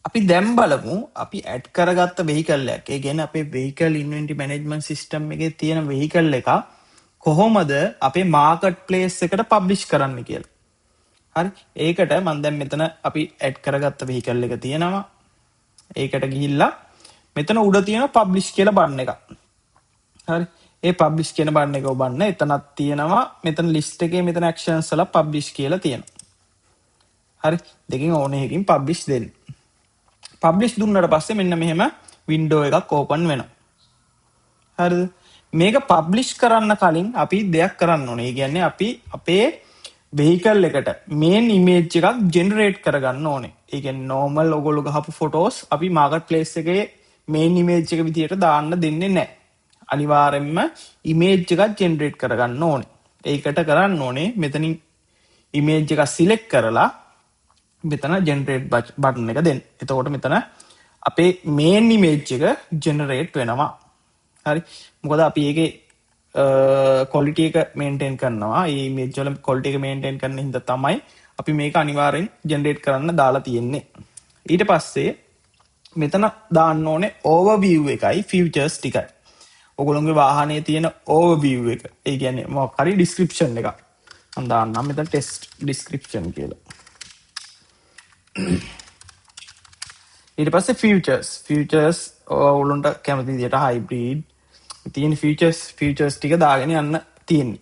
අපි දැන් බලමු අපි ඇඩ් කරගත්ත වෙහිකල් එකක්. ඒ කියන්නේ අපේ වෙහිකල් ඉන්වෙන්ටරි මැනේජ්මන්ට් සිස්ටම් එකේ තියෙන වෙහිකල් එකක් කොහොමද අපේ මාකට් ප්ලේස් එකට පබ්ලිෂ් කරන්න කියලා. හරි. ඒකට මම දැන් මෙතන අපි ඇඩ් කරගත්ත වෙහිකල් එක තියෙනවා. ඒකට ගිහිල්ලා මෙතන උඩ තියෙන පබ්ලිෂ් කියලා බටන් එකක්. හරි. ඒ පබ්ලිෂ් කියන බටන් එක ඔබන්න. එතනක් තියෙනවා මෙතන ලිස්ට් එකේ මෙතන ඇක්ෂන්ස් වල පබ්ලිෂ් කියලා තියෙනවා. හරි. දෙකෙන් ඕන එකකින් පබ්ලිෂ් දෙන්න. පබ්ලිෂ් දුන්නට පස්සේ මෙන්න මෙහෙම වින්ඩෝ එකක් ඕපන් වෙනවා. හරිද? මේක පබ්ලිෂ් කරන්න කලින් අපි දෙයක් කරන්න ඕනේ. ඒ කියන්නේ අපි අපේ වෙහිකල් එකට මේන් ඉමේජ් එකක් ජෙනරේට් කරගන්න ඕනේ. ඒ කියන්නේ නෝමල් ඔයගොල්ලෝ ගහපු ෆොටෝස් අපි මාකට් ප්ලේස් එකේ මේන් ඉමේජ් එක විදියට දාන්න දෙන්නේ නැහැ. අනිවාර්යෙන්ම ඉමේජ් එකක් ජෙනරේට් කරගන්න ඕනේ. ඒකට කරන්න ඕනේ මෙතනින් ඉමේජ් එකක් සිලෙක්ට් කරලා මෙතන ජෙනරේට් බටන් එක දෙන්න. එතකොට මෙතන අපේ මේන් ඉමේජ් එක ජෙනරේට් වෙනවා. හරි. මොකද අපි ඒකේ ක්වොලිටි එක මේන්ටේන් කරනවා. ඒ ඉමේජ් වල ක්වොලිටි එක මේන්ටේන් කරන හින්දා තමයි අපි මේක අනිවාර්යෙන් ජෙනරේට් කරන්න දාලා තියෙන්නේ. ඊට පස්සේ මෙතන දාන්න ඕනේ ඕවර්විව් එකයි ෆීචර්ස් ටිකයි. ඔයගොල්ලෝගේ වාහනේ තියෙන ඕවර්විව් එක. ඒ කියන්නේ මොකක් හරි ඩිස්ක්‍රිප්ෂන් එකක්. මම දාන්නම් මෙතන ටෙස්ට් ඩිස්ක්‍රිප්ෂන් කියලා. ඊට පස්සේ ෆීචර්ස් ෆීචර්ස් ඔයගොල්ලන්ට කැමති විදියට හයිබ්‍රිඩ් තියෙන ෆීචර්ස් ෆීචර්ස් ටික දාගෙන යන්න තියෙන්නේ.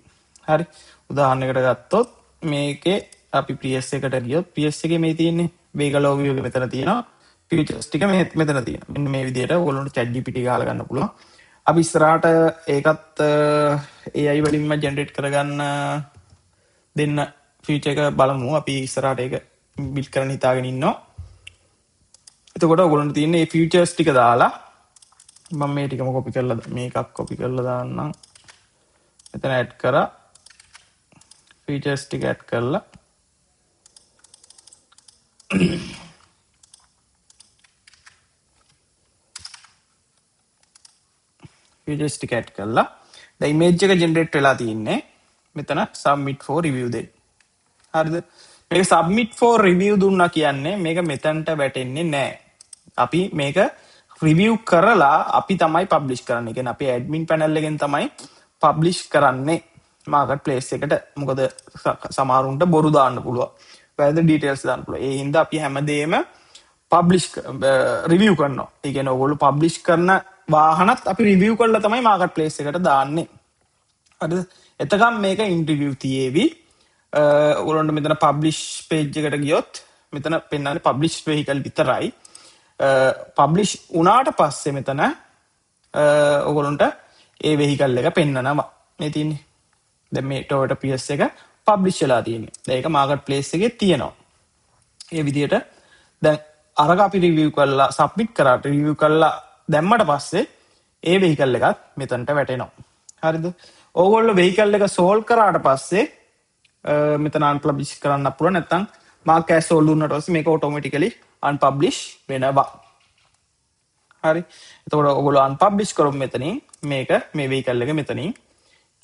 හරි. උදාහරණයකට ගත්තොත් මේකේ අපි Prius එකට ගියොත් Prius එකේ මේ තියෙන්නේ vehicle overview එක මෙතන තියෙනවා. ෆීචර්ස් ටික මේ මෙතන තියෙනවා. මෙන්න මේ විදියට ඔයගොල්ලන්ට chat GPT ගහලා ගන්න පුළුවන්. අපි ඉස්සරහට ඒකත් AI වලින්ම ජෙනරේට් කරගන්න දෙන්න ෆීචර් එක බලමු. අපි ඉස්සරහට ඒක බිල්ඩ් කරන්න හිතාගෙන ඉන්නවා. එතකොට ඔයගොල්ලන්ට තියෙන මේ ෆීචර්ස් ටික දාලා මම මේ ටිකම කොපි කරලා මේකක් කොපි කරලා දාන්නම්. මෙතන ඇඩ් කරා ෆීචර්ස් ටික ඇඩ් කරලා ෆීචර්ස් ටික ඇඩ් කරලා දැන් ඉමේජ් එක ජෙනරේට් වෙලා තියෙන්නේ. මෙතන සබ්මිට් ෆෝ රිවිව් දෙන්න. හරිද? මේක සබ්මිට් ෆෝ රිවිව් දුන්නා කියන්නේ මේක මෙතනට වැටෙන්නේ නෑ. අපි මේක රිවිව් කරලා අපි තමයි පබ්ලිෂ් කරන්නේ. ඒ කියන්නේ අපි ඇඩ්මින් පැනල් එකෙන් තමයි පබ්ලිෂ් කරන්නේ මාකට් ප්ලේස් එකට. මොකද සමහරුන්ට බොරු දාන්න පුළුවන්. වැරදි ඩීටේල්ස් දාන්න පුළුවන්. ඒ හින්දා අපි හැමදේම පබ්ලිෂ් රිවිව් කරනවා. ඒ කියන්නේ ඔයගොල්ලෝ පබ්ලිෂ් කරන වාහනත් අපි රිවිව් කරලා තමයි මාකට් ප්ලේස් එකට දාන්නේ. හරිද? එතකම් මේක ඉන් රිවිව් තියේවි. ඔයගොල්ලන්ට මෙතන පබ්ලිෂ් පේජ් එකට ගියොත් මෙතන පෙන්වන්නේ පබ්ලිෂ් වෙහිකල් විතරයි. පබ්ලිෂ් වුණාට පස්සේ මෙතන ඔයගොල්ලන්ට ඒ වෙහිකල් එක පෙන්නනවා. මේ තියෙන්නේ. දැන් මේ Toyota Prius එක පබ්ලිෂ් වෙලා තියෙන්නේ. දැන් ඒක මාකට් ප්ලේස් එකේ තියෙනවා. ඒ විදිහට දැන් අරක අපි රිවිව් කරලා සබ්මිට් කරාට රිවිව් කරලා දැම්මට පස්සේ ඒ වෙහිකල් එකත් මෙතනට වැටෙනවා. හරිද? ඕගොල්ලෝ වෙහිකල් එක සෝල්ව් කරාට පස්සේ මෙතන අන්පබ්ලිෂ් කරන්න පුළුවන්. නැත්නම් මාක් ඇස් සෝල්ව් දුන්නාට පස්සේ මේක ඔටෝමැටිකලි අන්පබ්ලිෂ් වෙනවා. හරි. එතකොට ඔයගොල්ලෝ අන්පබ්ලිෂ් කරොත් මෙතනින් මේක මේ වෙහිකල් එක මෙතනින්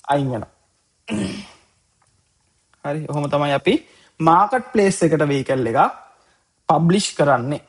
අයින් වෙනවා. හරි. ඔහොම තමයි අපි මාකට් ප්ලේස් එකට වෙහිකල් එකක් පබ්ලිෂ් කරන්නේ.